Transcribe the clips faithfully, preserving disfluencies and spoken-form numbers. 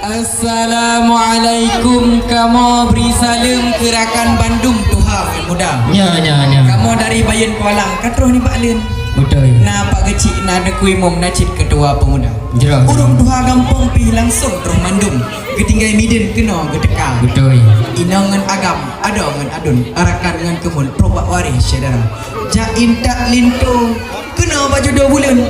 Assalamualaikum, kamoe bri saleuem keu rakan bandum tuha ngon muda. Nyo, nyo, nyo. Kamoe dari Bayeuen Kualang, ka troh nibak leuen. Beutôi. Na Pak Geuchik, na Teungku Imum, na cit keutua peumuda. Jroh. Ureueng tuha gampông pih langsong troh mandum. Geutinggai mideuen keunoe geuteuka. Beutôi. Inong ngon agam, adoe ngon aduen, rakan ngon keumuen, troh bak waréh syedara. Jak intat linto, keunoe bak judo buleuen.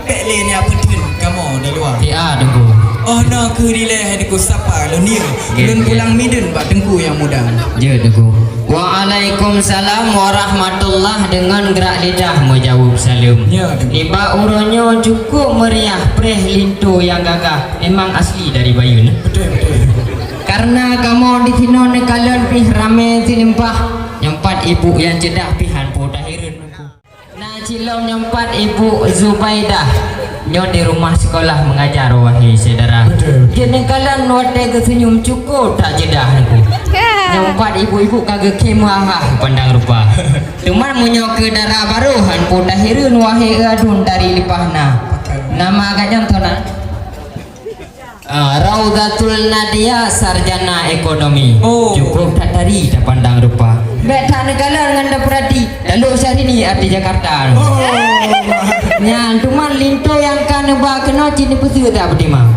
Bèk lé nyak peuteun kamoe di luwa. Siat, Teungku. Oh, na keuh dilèe hai Teungku sapa lôn nyoe. Oke, lôn oke. Pulang mideuen bak Teungku nyang muda. Jeuet, Teungku. Waalaikumsalam warahmatullah, deungon grak lidah meujaweueb saleuem. Ya, Teungku. Nibak uroe nyoe cukup meuriah preh linto nyang gagah, memang asli dari Bayeuen. Beutôi, beutôi. Karena kamoe di sinoe neukalon pih ramé silimpah, nyoe pat ibu nyang ceudah pih han po tahireuen. Na cilom nyoe pat Ibu Zubaidah. Nyoe di rumah sekolah mengajar, wahai syedara. Betul. Jeuet neukalon watèe geuseunyum cukup that ceudah Teungku. Nyoe pat ibu-ibu ka geukhém ha-ha pandang rupa. Teuma meunyoe keu dara barô han po tahireuen, wahai aduen, tari leupah na. Nama agak nyan, Tona? Ah, Raudatul Nadia, sarjana ekonomi. Oh. Cukup that tari tapandang rupa. Bèk that neukalon ngon tapeurati. Talok Syahrini artis Jakarta. Oh. Nyan, teuma linto nyang ka neuba keunoe cit neupeuseuk that peutimang.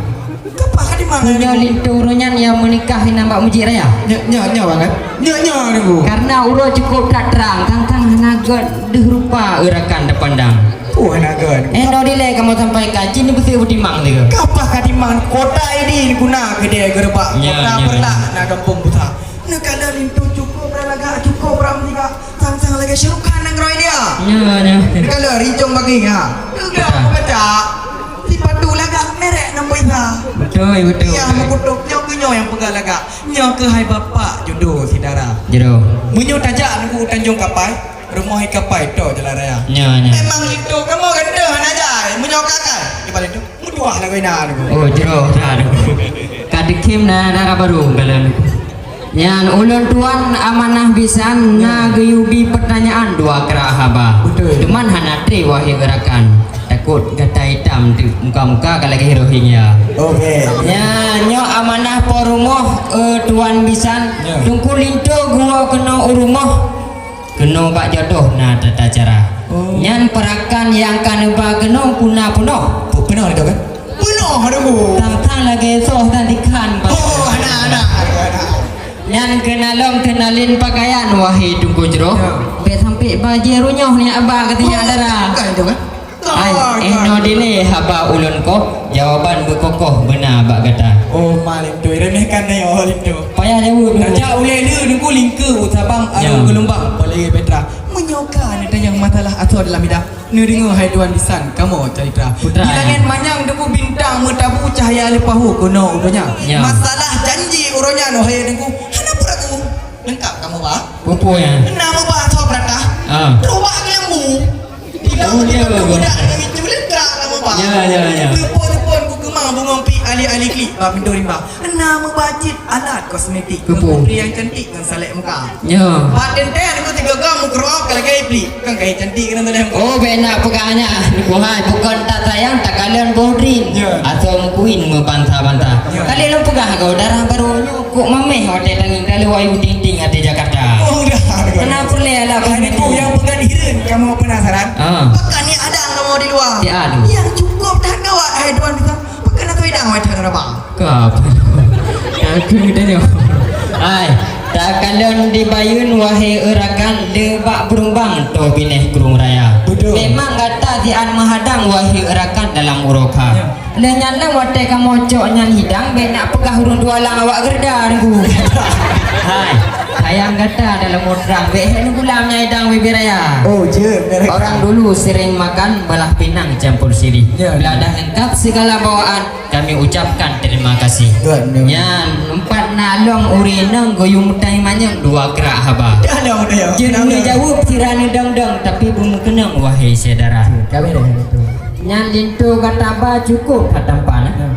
Kapah ka timang? Nyoe linto uroe nyan nyang meunikah inan bak Meuseujid Raya. Nyoe, nyoe, nyoe, Bang, eh? Nyoe, nyoe, Teungku. Karena uroe cukup that trang, tang-tang hana gèt deuh rupa eurakan tapandang. Puih na gèt. Eh, nyoe dilèe kamoe sampaikan, cit neupeuseuk peutimang sigoe. Kapah ka timang, kota Idi guna keudè geureubak, ya, kota ya, Peureulak ya. Na gampông buta. Neukalon linto cukup brat lagak, cukup brat meusigak, sang-sang lagèe Shah Rukh Khan nanggroe India. Ya, ya. Neukalon rincong bagèe, ha. Geupeugah, ya. Sipatu lagak merek nombor sa. Beutôi, beutôi, ya, beutôi. Meukutok nyoe keuh nyoe nyang peugah lagak. Nyoe keuh hai bapak judo syedara. Jroh. Meunyoe tajak Teungku u Tanjong Kapai, rumoh i Kapai toe jalan raya. Nyoe, nyoe. Memang linto kamoe ganteng hana jai. Meunyoe ka kai, di balik tu, meutuah lagoina Teungku. Oh, jroh that Teungku. Ka deukhém na dara barô galon. Nyan ulôn tuan amanah bisan na geuyue bi peutanyaan dua krak haba. Beutôi. Teuma hana trép wahé rakan. Takot gata itam di muka-muka ka lagèe Rohingya. Oke. Nyan nyoe amanah po rumoh, eh, tuan bisan. Ya. Teungku linto geuwoe keunoe u rumoh. Keunoe bak jodoh na tata cara. Oh. Nyan peurakan nyang ka neuba keunoe puna peunoh. Pu-, peunoh lagèe kan? Peunoh ada bu. Tang-tang lagèe soh dan ikan. Oh, anak-anak. Nyan keunalom keunalin pakaian, wahai Teungku Jroh. Ya. Bèk sampé bajèe runyoh nyak ba keu sinyak dara. Bukan itu kan? Ai, eh, nyoe dilèe haba ulôn koh, jawaban beukokoh beuna bak gata. Oh, ma linto, remehkan nyoe linto. Payah jaweueb. Tajak ulèe le Teungku lingke u sabang arung geulumbang, apalagi petra. Meunyoe ka neutanyong masalah asoe dalam idah, neudeungoe hai tuan bisan kamoe calitra. Putra. Di langèt manyang Teungku bintang meutabu cahya leupah hu keunoe u donya. Ya. Masalah janji uroe nyan, wahai Teungku, hana peue ragu. Leungkap kamoe ba. Peue-peue nyan? Na meuba asoe beuratah. Ah. Trok bak geulambu. Di dalam budak nangis culik gerak lama bah. Ya, ya, ya. Teupon-teupon ku keumang bungong pik ali-ali klik bak pintoe rimba. Na meuba cit alat kosmetik. Keupeue? Putri nyang cantik ngon salek muka. Ya. Bak teuntèe aku tiga gam meukeurok lagèe iblis. Kan kai cantik kena tuléh muka. Oh, bèk nak peugah nyan. Buhai bukon tak sayang, tak kalon boh drin. Ya. Asoe meukuin meubansa-bansa. Ya. Kali lôn peugah keu dara barô nyoe. Kok mameh watèe tangieng taloe ayu ting-ting até Jakarta. Oh, dah. Kena peureulèe lah. Hai Teungku, nyang peugah hireuen kamoe penasaran. Ha. Pakon nyak adang kamoe di luwa. Siat. Nyang cukup that gawat, hai tuan bisan. Pakon ateueh idang watèe that raba. Kap. Takheun geutanyoe. Hai, takalon di Bayeuen wahé eurakan, le bak Beurumbang toh binéh Krueng Raya. Betul. Memang gata siat meuhadang wahé eurakan dalam uroe kha. Ya. Lheueh nyan lom watèe kamoe cok nyan hidang, bèk nak peugah ureueng tualang awak geureuda Teungku. Hai, sayang gata dalam uroe trang, bèk hèk neugulam nyan hidang bibir raya. Oh, jeuet. Orang dulu sering makan belah pinang campur sirih. Ya. Bila dah lengkap segala bawaan, kami ucapkan terima kasih. Good, good. Nyan, empat na lom ureueng inong geuyue meutai manyong dua krak haba. Dah lom, dah lom. Jeuet neujaweueb sira neudong-dong, tapi beumeukeunong, wahai syedara. Kami dah itu. Nyan linto gata ba cukup that tampan, eh. Ya.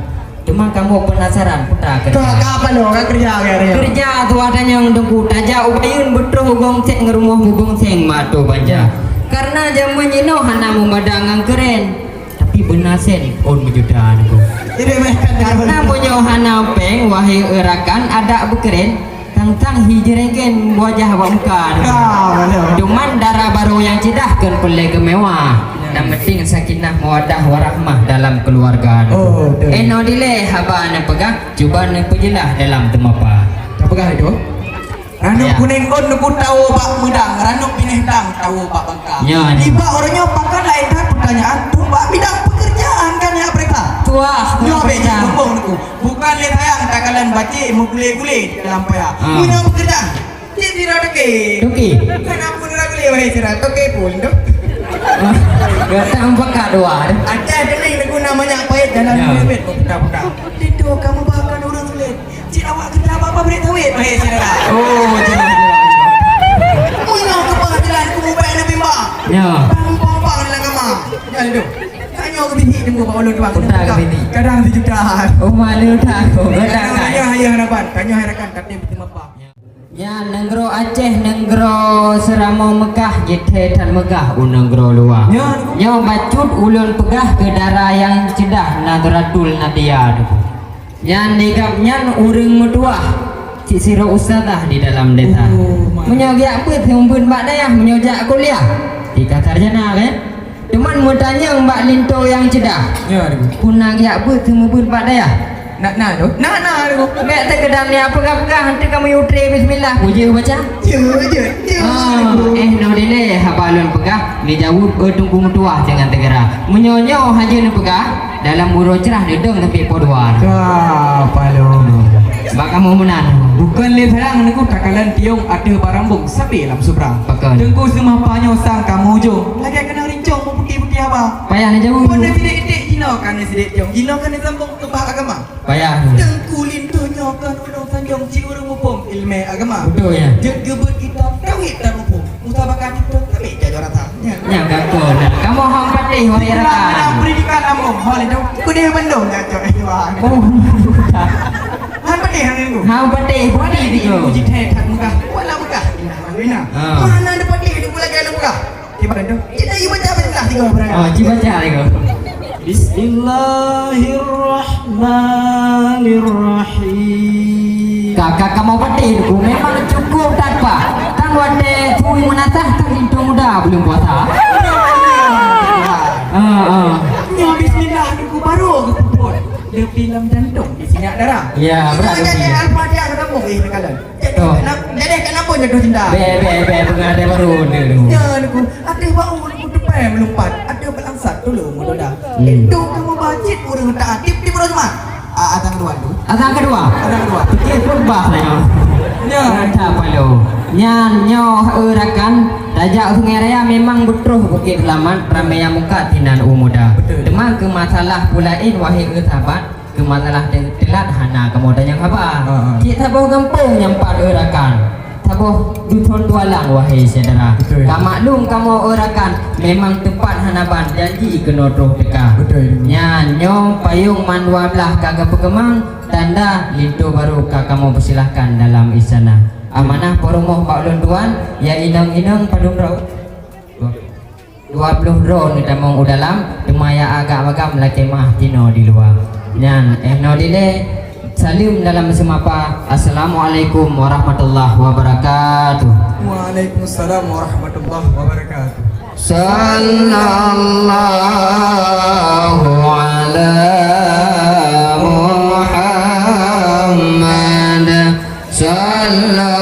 Teuma kamoe peunasaran peue ta keureuja. Ka, ka apa lo? Ka keureuja, keureuja. Keureuja tuha tanyong Teungku, tajak u Bayeuen beutroh u Gong Seng, rumoh u Gong Seng, ma toh banja. Ya. Karena jameun jinoe hana meumada ngon keuren. Tapi Beuna sen phôn meujuta nyoe. Jadi meh kan. Karena meunyoe hana péng, wahé e rakan, adak beukeuren, tang-tang hi jeurengken wajah bak muka. Ah, betul. Cuman dara barô nyang ceudah kon peureulèe keu mewah. Ya. Nyang penting sakinah mawaddah warahmah dalam keuluwarga. Oh, betul. Eno dilèe haba neupeugah, cuba neupeujeulaih dalam teumapa. Tapeugah itu. Ranub kunéng ôn neuku tawoe bak meudang, ranub binéh dang tawoe bak bangka. Nyan. Nibak uroe nyoe pakon laén that peutanyaan, tueng bak bidang peukeurjaan kan nyang peurintah. Tuah, nyoe bèk peurintah. Jih bumbong neuku. Bukon lé sayang takalon bacé meugulé-gulé dalam paya. Ah. Meunyoe peukeurjaan, cit sira toké. Toké. Kan aku nira gulé wahé sira toké pun tu. Gata empat dua. Ada jenis neuku namanya pahit dalam. Ya. Duit, duit, oh, peutah-peutah. Itu kamu bahkan ureueng sulet. Cit awak keudroe apa bri tawét, wahé syedara. Oh, betul, betul, betul. Meunyoe keupeue jalan kumubai Nabi Mbah. Ya. Bang pompang dalam kama. Ya, itu. Tanyoe keu bini tunggu bak ulôn tu, Bang. Udah keu bini. Kadang sejuta. Oh, malu tak? Oh, kadang. Tanyoe ayah harapan, tanyoe harapan, tapi betul apa? Ya, nanggroe Aceh, nanggroe Seuramoe Meukah, jithèe that meugah u nanggroe luwa. Ya. Nyoe bacut ulôn peugah keu dara nyang ceudah Nadratul Nadia tu. Nyan di gab nyan ureueng meutuah, cit sidroe ustazah di dalam desa. Oh, ma-. Meunyoe geujak beuet, seumeubeuet bak dayah, meunyoe jak kuliah, di ka sarjana, kan? Teuma meutanyong bak linto nyang ceudah. Ya, Teungku. Peue na geujak beuet, seumeubeuet bak dayah? Na, na, Teungku. Na, na, Teungku. Bèk teukeudang nyan peugah-peugah, hantu kamoe utre bismillah. Bujeu baca? Ya, ya, ya, ah, Teungku. Eh, no dilèe haba lôn peugah, neujaweueb, eh, Teungku meutuah deungon teugara. Meunyoe nyoe hana neupeugah, dalam uroe cerah neudong sampai po dua. Ka, palo. Bak kamoe meunan. Bukon lé sayang Teungku takalon tiong ateueh barambong sabe lam subra. Pakon. Teungku seumapa nyoe sang kamoe ujong. Lagèe keunong rincong meuputéh-putéh haba. Payah neujaweueb. Pun neusidék-sidék jinoe ka neusidék tiong. Jinoe ka neusambong keubah agama. Payah. Teungku linto nyoe kon ulôn sanjong cit ureueng muphom ileumèe agama. Betul, ya. Jeuet geubeuet kitab tauhid dan muphom. Musabaqah tiktok kami jajuara sa. Nyan. Nyan ka kon. Kamoe han patéh, wahai rakan. Pendidikan lambong. Boleh dong. Kudeh bandum nyan, cok, eh, wah. Oh. Han patéh, han patéh. Han patéh, patéh tiga. Puji thèe that meugah. Wala meugah. Ina, ina. Ah. Mana ada patéh di pula jalan meugah. Kiban tu. Kita ieu baca bismillah tiga orang. Ah, ci baca tiga. Bismillahirrahmanirrahim. Ka, ka, kamoe patéh Teungku, memang cukup that, Pak. Kan watèe tui meunasah, kan linto muda buleuen puasa. Ah, ah. Nyoe bismillah Teungku baru geupeubuet. Leupie lam jantong, di sinyak darah. Ya, berat. Jadi, Teungku. Al-Fatihah ka sambung, eh, teukalon. Jadi, toh. Jadi, kenapa jatuh cinta? Bèk, bèk, bèk, pengadai baru ni tu. Ya, Teungku. Ada bau, Teungku, tupai melumpat. Ada belangsat, tolong, Teungku. Hmm. Itu kamu bacit, urang tak aktif di Pulau Semak. Ah, azan kedua tu. Azan kedua? Azan kedua. Fikir khutbah saya. Ya. Rata palo. Nyan nyoe, eh, rakan, tajak Sungai Raya memang beutroh Bukit Selamat, ramé nyang muka tinan u muda. Betul. Teuma keu masalah pulaén, wahai, eh, sahabat, keu masalah te-, teulat hana kamoe tanyong haba. Ha, ha. Cit saboh gampông nyang pat, eh, rakan. Saboh dusun tualang, wahai syedara. Betul. Ka maklum kamoe, eh, rakan, memang teumpat hana ban, janji keunoe troh teuka. Betul. Nyan nyoe payong mandua blah ka geupeukeumang, tanda linto baru ka kamoe peusilahkan dalam istana. Amanah peurumoh bak ulôn tuan, ya inong-inong padum droe. Dua ploh droe neutamong u dalam, teuma ya agak magam lakèe meu'ah tinoe di luwa. Nyan, eh, noe dilèe, saleuem dalam seumapa. Assalamualaikum warahmatullahi wabarakatuh. Waalaikumsalam warahmatullahi wabarakatuh. Sallallahu ala Muhammad. Sallallahu